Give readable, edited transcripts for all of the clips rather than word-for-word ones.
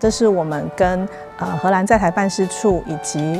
這是我們跟荷蘭在台辦事處以及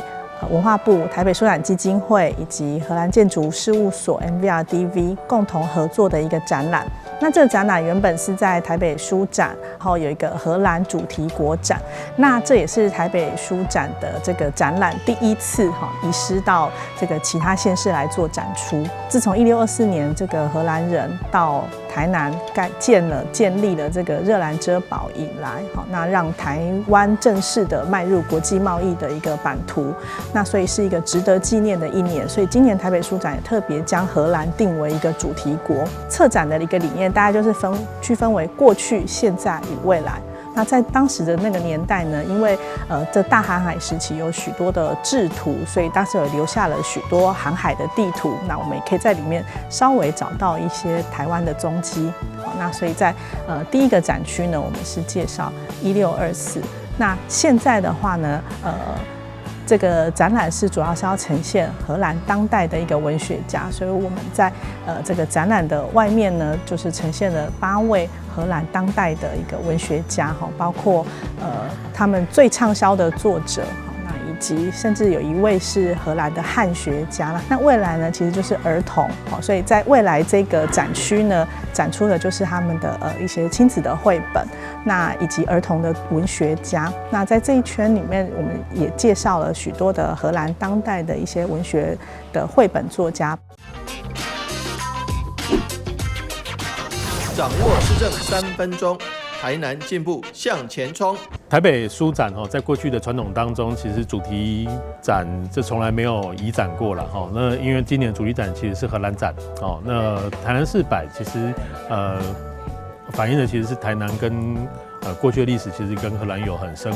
文化部台北書展基金會以及荷蘭建築事務所 MVRDV 共同合作的一個展覽。那這個展覽原本是在台北書展，然後有一個荷蘭主題國展。那這也是台北書展的這個展覽第一次哈移師到這個其他縣市來做展出。自從1624年這個荷蘭人到台南蓋建了建立了這個熱蘭遮堡以來，好，那讓台灣正式的邁入國際貿易的一個版圖。那所以是一個值得紀念的一年。所以今年台北書展也特別將荷蘭定為一個主題國。策展的一個理念，大概就是分區分為過去、現在與未來。那在當時的那個年代呢，因為這大航海時期有許多的製圖，所以當時有留下了許多航海的地圖。那我們也可以在裡面稍微找到一些台灣的蹤跡。好，那所以在第一個展區呢，我們是介紹一六二四。那現在的話呢，這個展覽是主要是要呈現荷蘭當代的一個文學家，所以我們在這個展覽的外面呢，就是呈現了八位荷蘭當代的一個文學家，哈，包括他們最暢銷的作者，那以及甚至有一位是荷蘭的漢學家啦。那未來呢，其實就是兒童，所以在未來這個展區呢，展出的就是他們的一些親子的繪本，那以及兒童的文學家。那在這一圈裡面，我們也介紹了許多的荷蘭當代的一些文學的繪本作家。掌握市政3分鐘，台南進步向前衝。台北書展哦，在過去的傳統當中，其實主題展這從來沒有移展過了哈。那因為今年主題展其實是荷蘭展哦，那台南市擺其實反映的其實是台南跟過去的歷史其實跟荷蘭有很深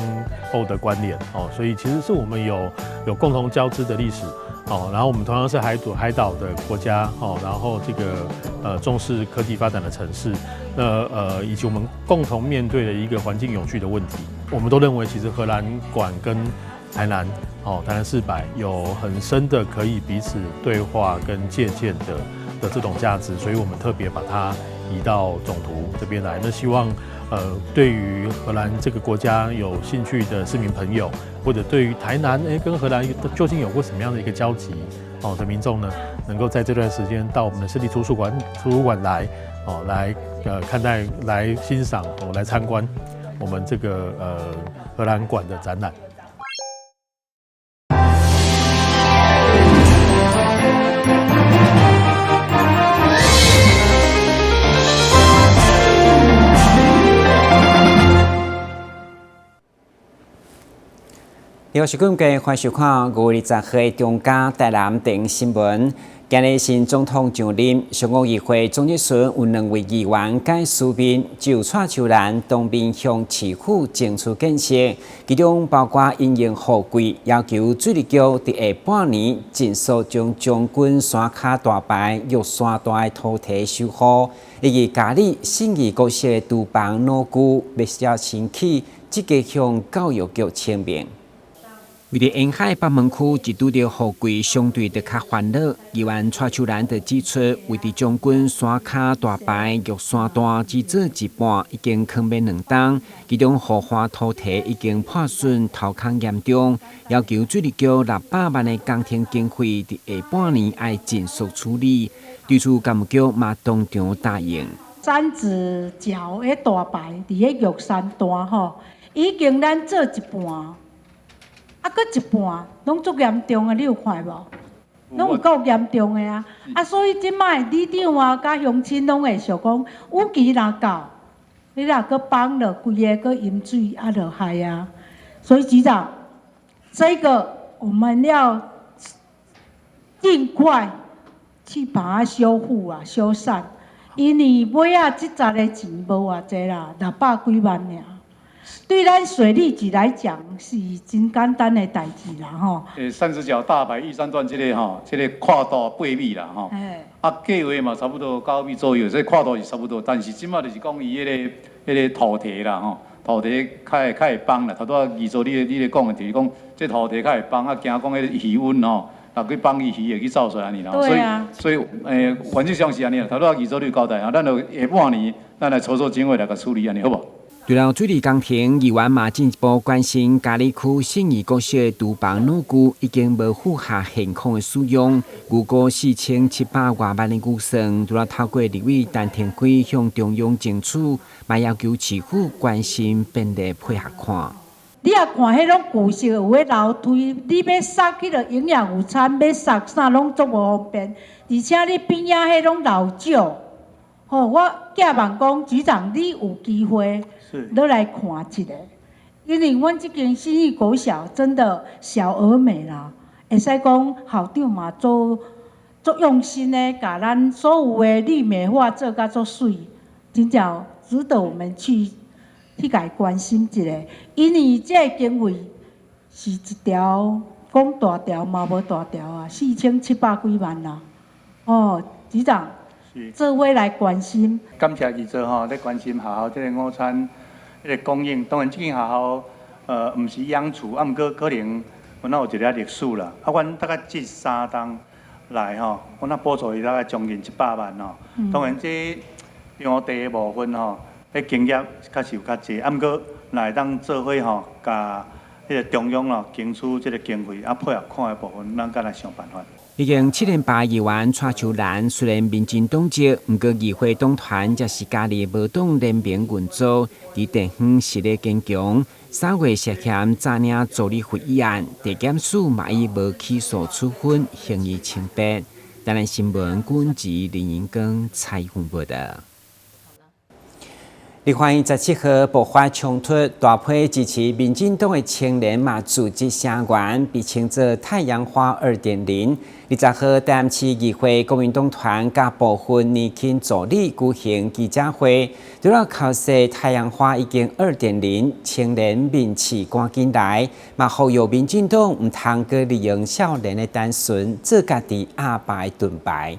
厚的關聯哦，所以其實是我們有共同交織的歷史哦。然後我們同樣是海島的國家哦，然後這個重視科技發展的城市，那以及我們共同面對的一個環境永續的問題，我們都認為其實荷蘭館跟台南哦，台南市擺有很深的可以彼此對話跟借鑑的這種價值，所以我們特別把它移到總圖這邊來。那希望對於荷蘭這個國家有興趣的市民朋友，或者對於台南跟荷蘭究竟有過什麼樣的一個交集哦的民眾呢，能夠在這段時間到我們的市立圖書館來哦，來看待、來欣賞、哦來參觀我們這個荷蘭館的展覽。你好，是今日歡迎收看5月20號中嘉台南電新聞。今日新總統上任，上午議會總質詢有兩位議員佮蘇面就蔡秋蘭當面向市府爭取建設，其中包括引用雨季，要求水利局佇下半年盡速將將軍山跤大排玉山段的土堤修好，以及嘉里信義國小的廚房農具欲寫清起，積極向教育局請命。位佇沿海北門區，一拄著雨季，相對就較煩惱。議員蔡秋蘭就指出，位佇將軍山跤大排玉山段只做一半，已經囥欲兩冬，其中雨花土堤已經破損掏空嚴重，要求水利局600萬的工程經費，佇下半年愛盡速處理。對此，幹部局嘛當場答應。三子腳的大排佇个玉山段吼，已經咱做一半。啊，閣一半攏足嚴重的，你有看無？攏有夠嚴重的啊！啊，所以這擺里長啊，佮鄉親攏會想講，雨季若到，你若閣放落，規个閣淹水啊，就害啊！所以局長，這個我們要盡快去把它修復啊、修繕，因為尾仔這十个錢無偌濟啦，600幾萬爾。對咱水利局來講是真簡單的代誌啦，吼。三十腳大排玉山段這個吼，這個跨度8米啦，吼。啊，計劃嘛差不多9米左右，所以跨度是差不多。但是這擺就是講伊彼個土堤啦，吼，土堤較會崩啦。頭拄仔議座你咧講的，就是講這土堤較會崩，啊，驚講彼個魚塭吼，若去放伊魚會去走出來按呢啦。所以原則上是按呢啦。頭拄仔議座你有交代啊，咱就下半年咱來籌措經費來共處理按呢，好無？除了水利工程，議員嘛進一步關心佳里區信義國小的廚房腦具已經無符合現況的使用，預估4700外萬的預算，除了透過立委陳亭妃向中央爭取，嘛要求市府關心便利配合看。你若看彼種舊式有彼樓梯，你欲送彼个營養午餐，欲送啥攏足無方便，而且你邊仔彼攏老舊。吼，我寄望講局長，你有機會落來看一下，因為阮這間信義國小真的小而美啦，會使講校長嘛做足用心的，共咱所有的綠美化做甲足媠，真正值得我們去共伊關心一下。因為這个經費是一條講大條嘛無大條啊，4700幾萬啦。哦，局長。做伙來關心。感謝議座吼，咧關心學校這个午餐彼个供應。當然，這間學校毋是央廚，啊，毋過可能阮有一个歷史啦。啊，阮大概這3冬來吼，阮啊補助伊大概將近100萬吼。當然，這場地的部分吼，彼經驗確實有較濟，啊，毋過若會當做伙吼，共彼个中央咯爭取這个經費，啊，配合看的部分，咱閣來想辦法。已經七連敗議員蔡秋蘭，雖然民進黨籍，毋過議會黨團則是嘉義無黨聯盟運作，佇地方實力堅強。3月涉嫌詐領助理費一案，地檢署嘛以無起訴處分，還伊清白。台南新聞，軍籍林英光採訪報道。立法院17號爆發衝突，大批支持民進黨的青年嘛組織聲援，被稱作“太陽花2.0”。20號，台南市議會國民黨團佮部分年輕助理舉行記者會，除了口說太陽花已經2.0，青年面試趕緊來，嘛呼籲民進黨毋通閣利用少年的單純做家己鴨霸的盾牌。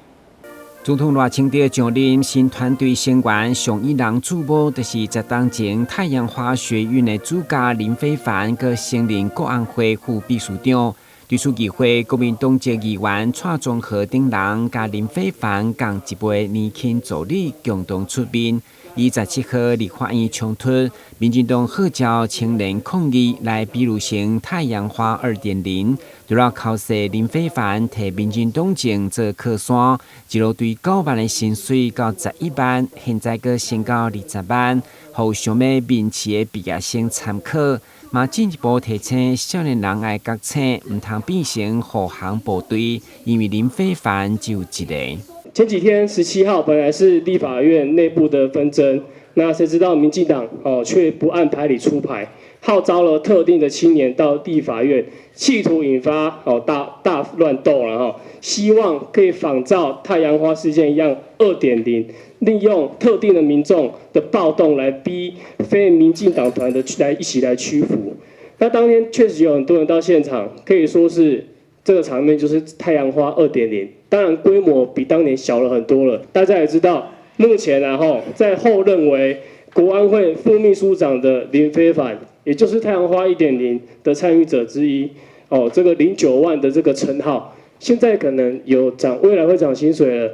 總統賴清德上任新團隊成員上一人主母，就是10冬前太陽花學運的主角林飛帆，閣升任國安會副秘書長。對此議會國民黨籍議員蔡中和等人，佮林飛帆仝一輩年輕助理共同出面。以17號立法院衝突，民進黨號召青年抗議來比喻成太陽花2.0，除了口說林飛帆替民進黨政做靠山，一路對9萬的薪水到11萬，現在閣升到20萬，予想欲面試的畢業生參考。嘛進一步提醒少年人愛覺醒，毋通變成護航部隊，因為林飛帆只有一個。前幾天17號本來是立法院內部的紛爭，那誰知道民進黨哦卻不按牌理出牌，號召了特定的青年到立法院，企圖引發哦大大亂鬥了哈，希望可以仿照太陽花事件一樣2.0，利用特定的民眾的暴動來逼非民進黨團的來一起來屈服。那當天確實有很多人到現場，可以說是這個場面就是太陽花2.0。當然規模比當年小了很多了。大家也知道，目前然後在候任為國安會副秘書長的林飛帆，也就是太陽花1.0的參與者之一，哦，這個零九萬的這個稱號，現在可能有漲，未來會漲薪水了，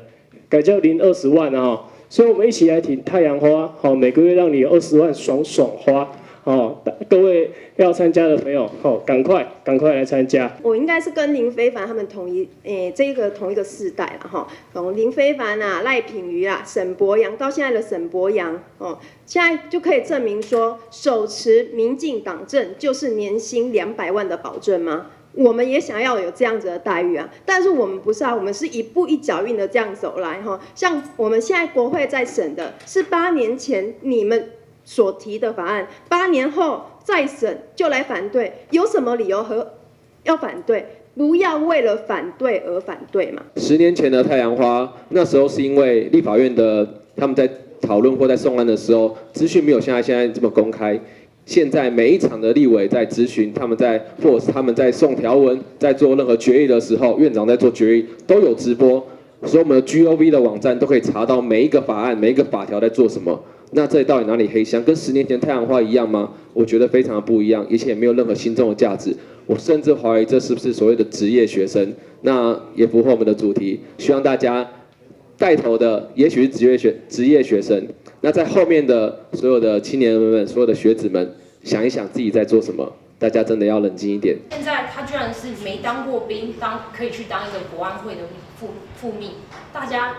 改叫零20萬啊。所以，我們一起來挺太陽花，好，每個月讓你有二十萬爽爽花。哦，各位要參加的朋友，哦，趕快趕快來參加。我應該是跟林飛帆他們同一，這個同一個世代了哈。從林飛帆啊、賴品妤啊、沈伯洋到現在的沈伯洋，哦，現在就可以證明說，手持民進黨證就是年薪200萬的保證嗎？我們也想要有這樣子的待遇啊，但是我們不是啊，我們是一步一腳印的這樣走來哈。像我們現在國會在審的是8年前你們所提的法案，8年後再審就來反對，有什麼理由和要反對？不要為了反對而反對嘛。10年前的太陽花，那時候是因為立法院的他們在討論或在送案的時候，資訊沒有像現在這麼公開。現在每一場的立委在質詢，他們在或者是他們在送條文，在做任何決議的時候，院長在做決議都有直播，所以我們的 GOV 的網站都可以查到每一個法案、每一個法條在做什麼。那這裡到底哪裡黑箱？跟10年前太陽花一樣嗎？我覺得非常的不一樣，而且也沒有任何親中的價值。我甚至懷疑這是不是所謂的職業學生？那也符合我們的主題。希望大家帶頭的也許是職業學生，那在後面的所有的青年人們、所有的學子們，想一想自己在做什麼，大家真的要冷靜一點。現在他居然是沒當過兵，可以去當一個國安會的副秘，大家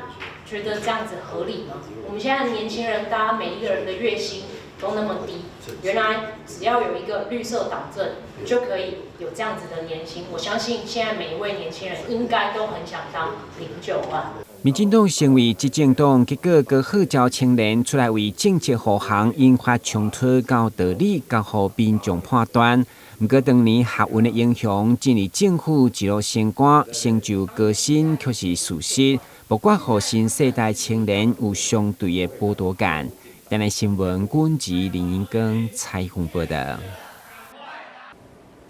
覺得這樣子合理嗎？我們現在的年輕人，大家每一個人的月薪都那麼低，原來只要有一個綠色黨證就可以有這樣子的年薪。我相信現在每一位年輕人應該都很想當領9萬。民進黨成為執政黨，結果閣號召青年出來為政策護航，引發衝突，到道理交予民眾判斷。毋過當年學運的英雄進入政府一路升官，成就高薪卻是事實，無怪予新世代青年有相對的剝奪感。台南新聞，阮吉林英光採訪報道。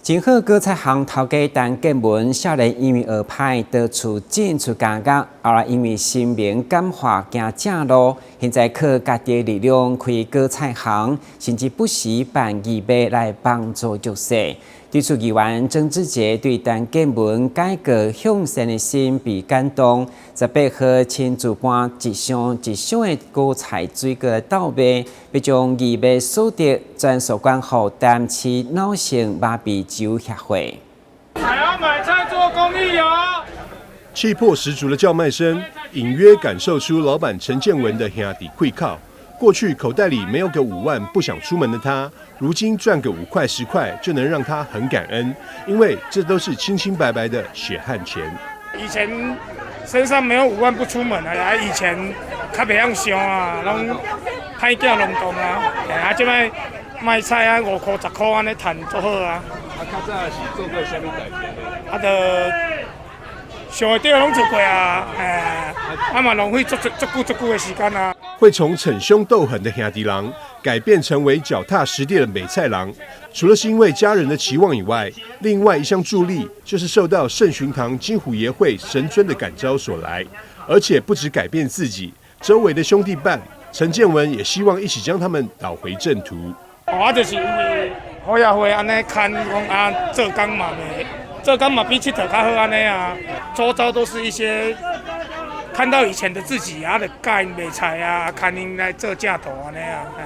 真好果菜行頭家陳建文，少年因為學歹，到處進出監獄，後來因為神明感化行正路，現在靠家己的力量開果菜行，甚至不時辦義賣來幫助弱勢。對此，議員曾志傑對陳建文改過向善的心被感動，18號親自搬一箱一箱的果菜水果來鬥賣，欲將義賣所得全數捐予台南市腦性麻痹之友協會。還要買菜做公益哦！氣魄十足的叫賣聲，隱約感受出老闆陳建文的兄弟氣口。過去口袋裡沒有個5萬不想出門的他，如今賺個5塊10塊就能讓他很感恩，因為這都是清清白白的血汗錢。以前身上沒有五萬不出門啊！以前較袂曉想啊，攏歹囝攏當啊，啊，這擺賣菜啊，5塊10塊按呢趁足好啊。啊，較早是做過啥物代誌？啊，就想會著攏做過啊，哎，啊嘛浪費足足足久足久的時間啊。會從逞兇鬥狠的兄弟郎改變成為腳踏實地的賣菜郎，除了是因為家人的期望以外，另外一項助力就是受到聖巡堂金虎爺會神尊的感召所來，而且不止改變自己，周圍的兄弟伴陳建文也希望一起將他們導回正途。我就是因為好爺會按呢牽講啊，做工嘛袂，做工嘛比𨑨迌較好按呢啊，周遭都是一些。看到以前的自己啊，就教𪜶賣菜啊，牽𪜶來做正途按呢啊，嘿。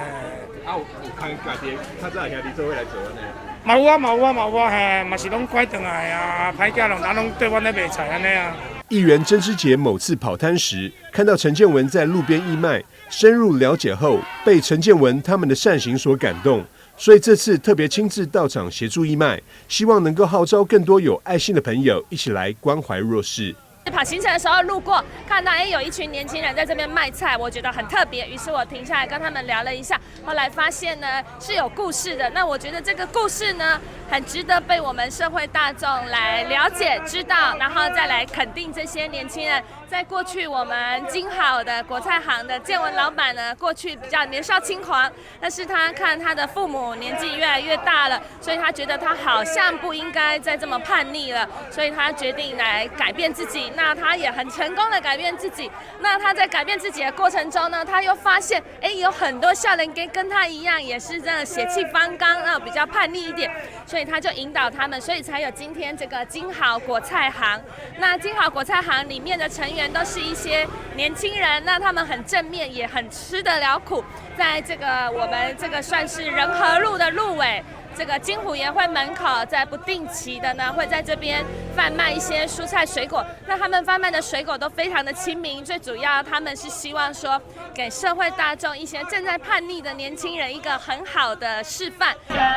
啊，有牽家己較早兄弟做伙來做按呢？嘛有啊，嘛有啊，嘛有啊，嘿，嘛是攏拐轉來啊，歹囝攏啊攏綴阮咧賣菜按呢啊。議員曾之傑某次跑攤時，看到陳建文在路邊義賣，深入了解後，被陳建文他們的善行所感動，所以這次特別親自到場協助義賣，希望能夠號召更多有愛心的朋友一起來關懷弱勢。跑行程的時候路過，看到哎有一群年輕人在這邊賣菜，我覺得很特別，於是我停下來跟他們聊了一下，後來發現呢是有故事的。那我覺得這個故事呢很值得被我們社會大眾來了解、知道，然後再來肯定這些年輕人。在過去我們金好的果菜行的建文老闆呢，過去比較年少輕狂，但是他看他的父母年紀越來越大了，所以他覺得他好像不應該再這麼叛逆了，所以他決定來改變自己。那他也很成功的改變自己。那他在改變自己的過程中呢，他又發現，哎，有很多少年家跟他一樣，也是這樣血氣方剛啊，比較叛逆一點，所以他就引導他們，所以才有今天這個金好果菜行。那金好果菜行裡面的成員都是一些年輕人，那他們很正面，也很吃得了苦。在這個我們這個算是仁和路的路尾，這個金虎爺會門口，在不定期的呢，會在這邊販賣一些蔬菜水果。那他們販賣的水果都非常的親民，最主要他們是希望說，給社會大眾一些正在叛逆的年輕人一個很好的示範。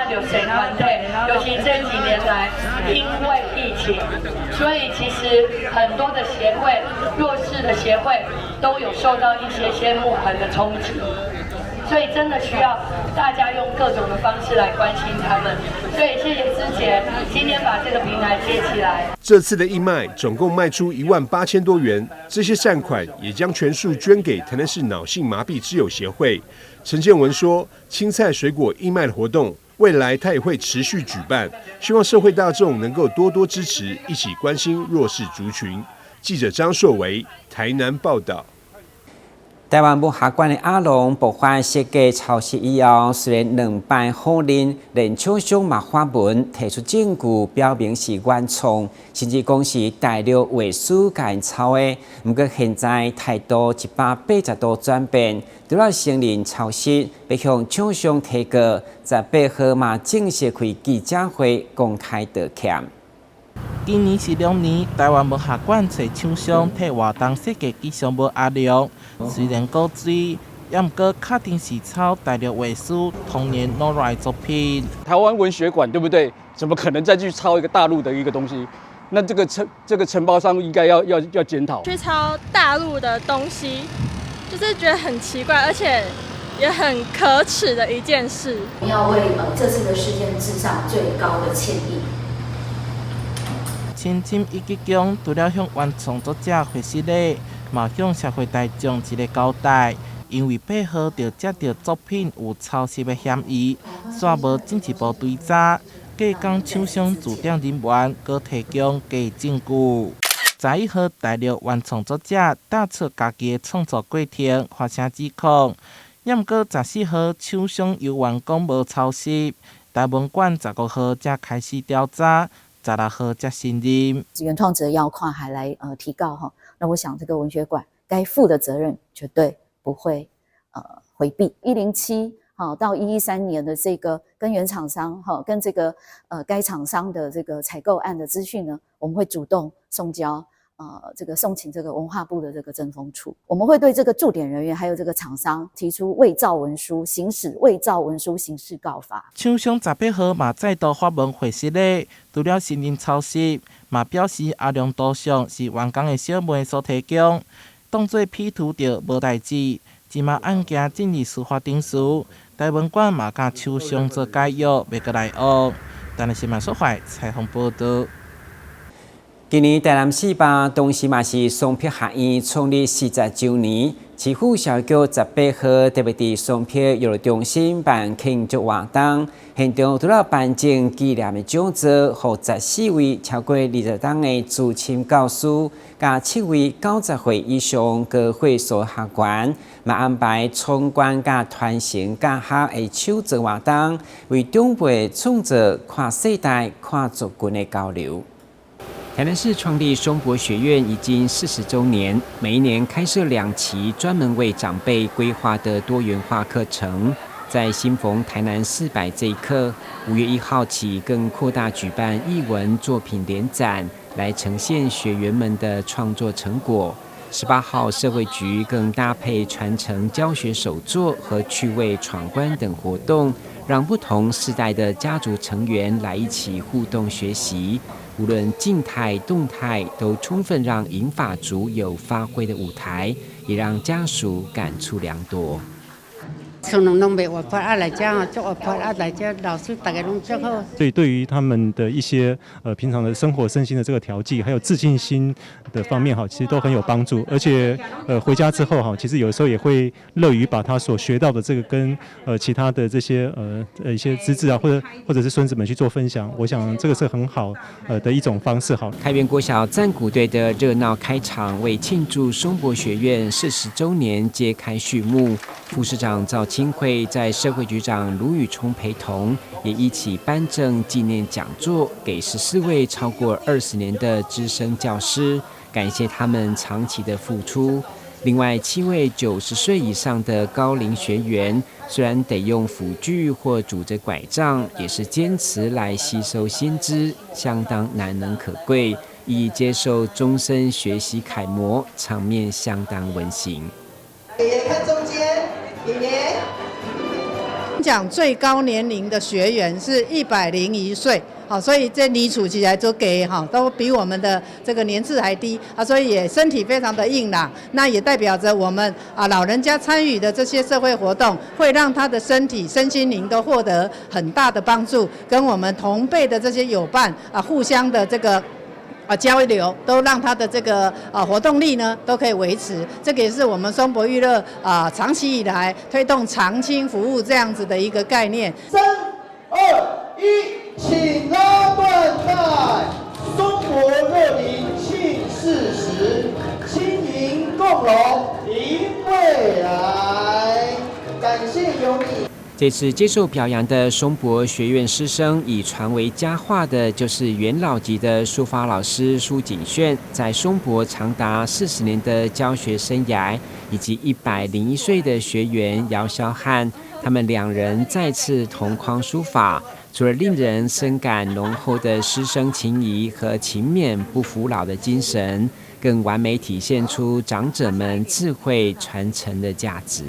柳成團隊，尤其這幾年來，因為疫情，所以其實很多的協會、弱勢的協會都有受到一些些募款的衝擊。所以真的需要大家用各種的方式來關心他們。所以謝謝芝姐今天把這個平台接起來。這次的義賣總共賣出1萬8千多元，這些善款也將全數捐給台南市腦性麻痹之友協會。陳建文說，青菜水果義賣的活動，未來他也會持續舉辦，希望社會大眾能夠多多支持，一起關心弱勢族群。記者張碩維台南報道。台灣文學館的阿龍爆發設計抄襲以後，雖然兩擺否認，連廠商嘛發文提出證據，表明是原創，甚至講是大陸畫師共𪜶抄的。毋過現在態度180度轉變，除了承認抄襲，欲向廠商提告，18號嘛正式開記者會公開道歉。今年是龍年，台灣文學館揣廠商替活動設計吉祥物阿龍，雖然古錐，也毋過確定是抄大陸畫師童年 Nora 的作品。台灣文學館對不對？怎麼可能再去抄一個大陸的一個東西？那這個承包商應該要檢討。去抄大陸的東西，就是覺得很奇怪，而且也很可恥的一件事。要為這次的事件致上最高的歉意。親親一鞠躬，除了向原創作者回失禮，嘛向社會大眾一个交代。因為8號就接著作品有抄襲的嫌疑，煞無進一步追查。隔工廠商駐點人員閣提供假證據。11號，大陸原創作者打出家己的創作過程，發聲指控。也毋過14號，廠商猶原講無抄襲。台文館15號才開始調查。16號才承認。原創者要跨海來提告哈，那我想這個文學館該負的責任絕對不會迴避。107好到113年的這個跟原廠商哈跟這個該廠商的這個採購案的資訊呢，我們會主動送交這個送請這個文化部的這個偵風處，我們會對這個駐點人員還有這個廠商提出偽造文書、行使偽造文書刑事告發。廠商18號嘛再度發文回失禮，除了承認抄襲，嘛表示阿龍圖像是員工的小妹所提供，當做 P 圖著無代誌。這馬案件進入司法程序，台文館嘛共廠商做解約，袂閣來往。台南新聞所採訪報導。今年台南四百，同時嘛是松柏學院創立40週年，市府社會局18號特別佇松柏娛樂中心辦慶祝活動，現場除了頒贈紀念的獎座，予14位超過20冬的資深教師，佮7位90歲以上高歲數學員，嘛安排闖關佮傳承教學的手作活動，為長輩創造跨世代、跨族群的交流。台南市創立松柏學院已經40週年，每一年開設兩期專門為長輩規劃的多元化課程。在新逢台南四百這一刻，5月1號起更擴大舉辦藝文作品聯展，來呈現學員們的創作成果。18號社會局更搭配傳承教學手作和趣味闖關等活動，讓不同世代的家族成員來一起互動學習。無論靜態、動態，都充分讓銀髮族有發揮的舞台，也讓家屬感觸良多。厝內攏袂活潑，啊來遮吼足活潑，啊來遮老師逐个攏足好。所以對於他們的一些平常的生活身心的這個調劑，還有自信心的方面哈，其實都很有幫助。而且回家之後哈，其實有時候也會樂於把他所學到的這個跟其他的這些一些侄子啊，或者是孫子們去做分享。我想這個是很好的一種方式。好，開元國小戰鼓隊的熱鬧開場，為慶祝松柏學院40週年揭開序幕。副市長趙清慧在社會局長盧宇聰陪同，也一起頒贈紀念講座給14位超過20年的資深教師，感謝他們長期的付出。另外7位90歲以上的高齡學員，雖然得用輔具或拄着拐杖，也是堅持來吸收新知，相當難能可貴，以接受終身學習楷模，場面相當溫馨。爺爺看中間，爺爺。講最高年齡的學員是101歲，好，所以這年數起來都給哈，都比我們的這個年次還低啊，所以也身體非常的硬朗。那也代表着我們啊老人家參與的這些社會活動，會讓他的身體、身心靈都獲得很大的幫助，跟我們同輩的這些友伴啊，互相的這個交流，都讓他的這個活動力呢都可以維持。這個也是我們松柏育樂啊長期以來推動長青服務這樣子的一個概念。三、二、一，請拉緞帶。松柏樂齡慶40，青銀共榮贏未來。這次接受表揚的松柏學院師生，以傳為佳話的，就是元老級的書法老師蘇景炫，在松柏長達40年的教學生涯，以及101歲的學員姚霄漢，他們兩人再次同框書法，除了令人深感濃厚的師生情誼和勤勉不服老的精神，更完美體現出長者們智慧傳承的價值。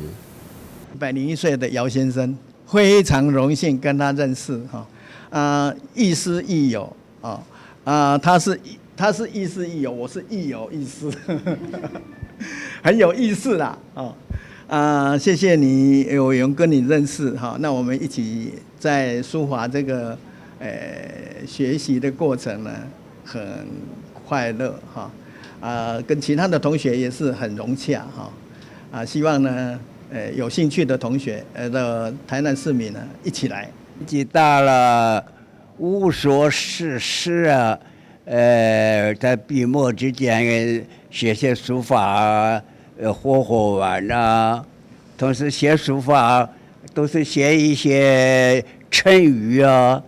101歲的姚先生，非常榮幸跟他認識哈，啊，亦師亦友啊，啊，他是亦師亦友，我是亦友亦師，很有意思啦，啊，啊，謝謝你有緣跟你認識哈，那我們一起在書法這個學習的過程呢，很快樂哈，啊，跟其他的同學也是很融洽哈，啊，希望呢，有興趣的同學，的台南市民呢，一起來。年紀大了，無所事事啊，在筆墨之間寫寫書法，活活玩啊。同時寫書法都是寫一些成語啊，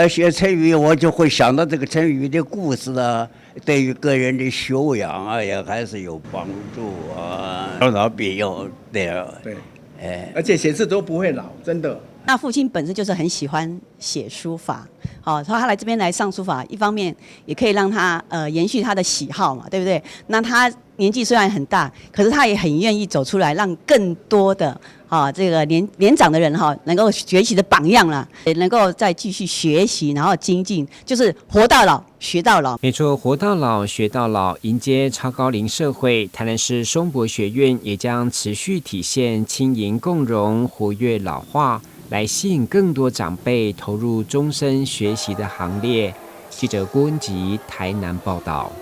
寫成語我就會想到這個成語的故事啊，對於個人的修養啊，也還是有幫助啊。老老必有對對，哎，而且寫字都不會老，真的。那父親本身就是很喜歡寫書法，好，所以他來這邊來上書法，一方面也可以讓他延續他的喜好嘛，對不對？那他年紀雖然很大，可是他也很願意走出來，讓更多的啊這個年長的人哈能夠學習的榜樣啦，也能夠再繼續學習，然後精進，就是活到老學到老。沒錯，活到老學到老，迎接超高齡社會，台南市松柏學院也將持續體現青銀共融、活躍老化，來吸引更多長輩投入終身學習的行列。記者郭文吉台南報道。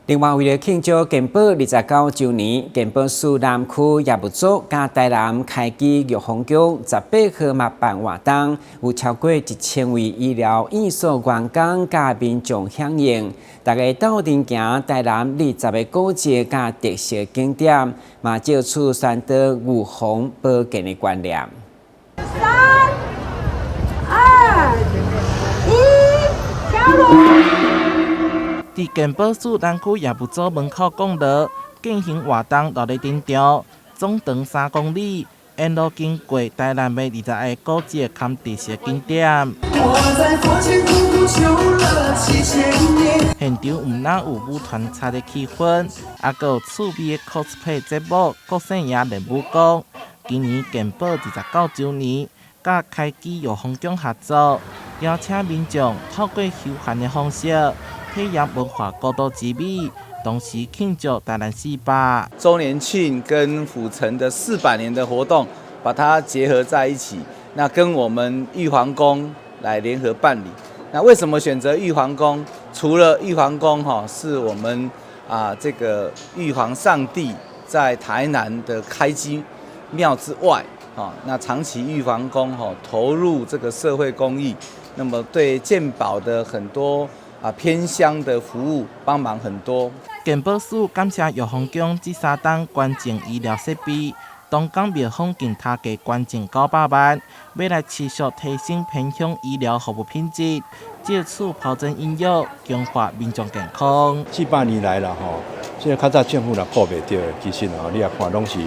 另外，為了慶祝健保29週年，健保署南區業務組佮台南開基玉皇宮18號嘛辦活動，有超過1000位醫療院所員工佮民眾響應，大家鬥陣行台南20個古蹟佮特色景點，嘛藉此宣導預防保健的觀念。三、二、一，加油！佇健保署南區業務組門口廣場進行活動，落咧登場，總長3公里，沿路經過台南的20個古蹟兼特色景點。現場毋但有舞團插的氣氛，猶閣有趣味的 cosplay 節目，國姓爺練武功。今年健保29週年，佮開基玉皇宮合作，邀請民眾透過休閒的方式，體驗文化古都之美，同時慶祝台南400 週年慶跟府城的400年的活動，把它結合在一起。那跟我們玉皇宮來聯合辦理。那為什麼選擇玉皇宮？除了玉皇宮哈是我們啊這個玉皇上帝在台南的開基廟之外，啊，那長期玉皇宮哈投入這個社會公益，那麼對健保的很多啊偏鄉的服務幫忙很多。健保署感謝玉皇宮這三冬捐贈醫療設備，東港廟方近他計捐贈900萬，欲來持續提升偏鄉醫療服務品質，藉此拋磚引玉，強化民眾健康。400年來啦吼，這個較早政府若顧袂著的，其實吼，你也看攏是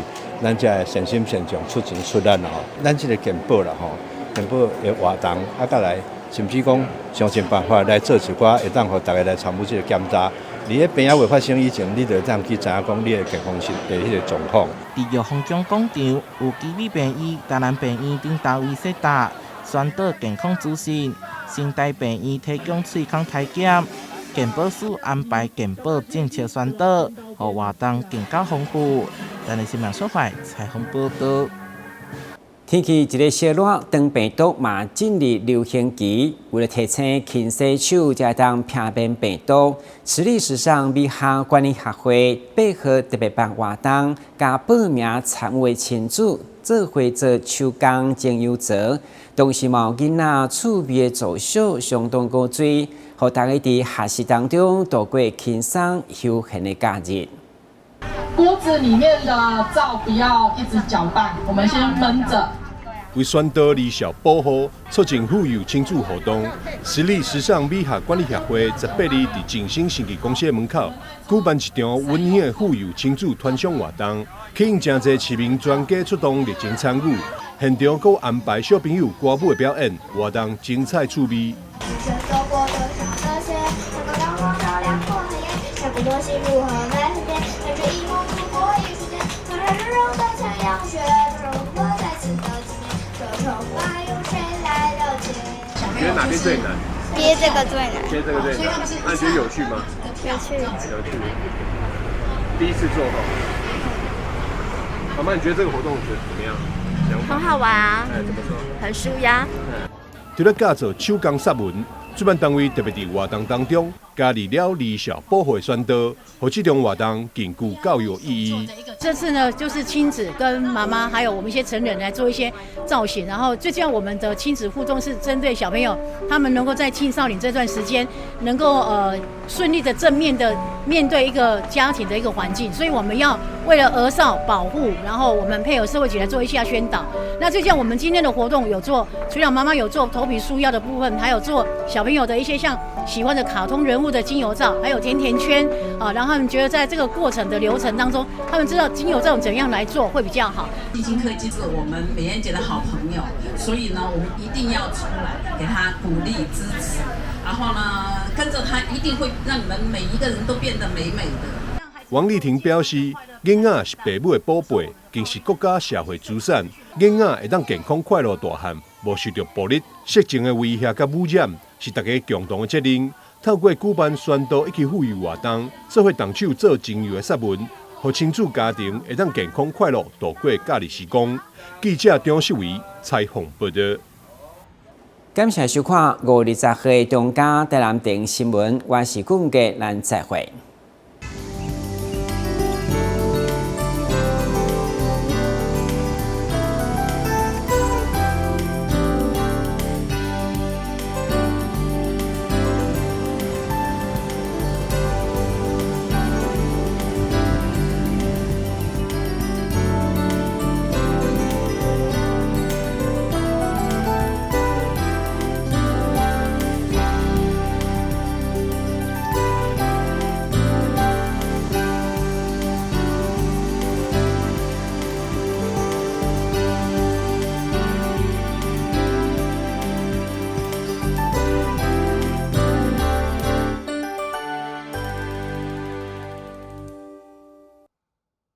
咱這的善心善眾出錢出力啦吼，咱這個健保啦吼，健保的活動啊，閣來甚至講想盡辦法來做一寡會當予大家來參與這個檢查。佇咧病仔未發生以前，你就會當去知影講你的健康實的彼個狀況。佇玉皇宮廣場，有奇美病院、台南病院等單位設搭，宣導健康資訊。成大病院提供喙孔篩檢，健保署安排健保政策宣導，予活動更加豐富。台南新聞小快採訪報導。天氣一个燒熱，腸病毒嘛進入流行期。為了提醒勤洗手，才會當避免病毒。慈利時尚美學管理學會8號特別辦活動，共報名參與親子做伙做手工精油槽，同時嘛有囡仔趣味的造秀，相當古錐，予大家佇學習當中度過輕鬆休閒的假日。鍋子裡面的皂不要一直攪拌，我們先燜著。為宣導兒少保護，促進婦幼親子活動，時力時尚美學管理協會18日佇正生生技公司門口舉辦一場溫馨的婦幼親子團賞活動，吸引誠濟市民專家出動熱情參與。現場閣安排小朋友歌舞的表演，活動精彩趣味。你覺得哪邊最難？憋這個最難。憋這個最難。那你覺得有趣嗎？有趣。有趣。第一次做吼。媽媽，你覺得這個活動覺得怎麼樣？很好玩啊。哎，怎麼說？很舒壓。除了教做手工雪紋，主辦單位特別佇活動當中加入了兒少保護的宣導，予這場活動更具教育意義。這次呢，就是親子跟媽媽，還有我們一些成人來做一些造型，然後最重要，我們的親子互動是針對小朋友，他們能夠在青少年這段時間，能夠順利的正面的面對一個家庭的一個環境，所以我們要為了兒少保護，然後我們配合社會局來做一下宣導。那最近我們今天的活動有做，除了媽媽有做頭皮舒壓的部分，還有做小朋友的一些像喜歡的卡通人物的精油皂，還有甜甜圈啊，然後他們覺得在這個過程的流程當中，他們知道精油這種怎樣來做會比較好。新興科技是我們美燕姐的好朋友，所以呢，我們一定要出來給她鼓勵支持，然後呢，跟着她一定會讓你們每一個人都變得美美的。王麗婷表示，囡仔是父母的寶貝，更是國家社會資產。囡仔會當健康快樂大漢，無受著暴力、色情的威脅佮污染，是大家共同的責任。透過舉辦宣導以及婦幼活動，做伙動手做精油的雪紋，予親子家庭會當健康快樂度過假日時光。記者張世維採訪報導。感謝收看5月20號中嘉台南電新聞，我是顧家，咱再會。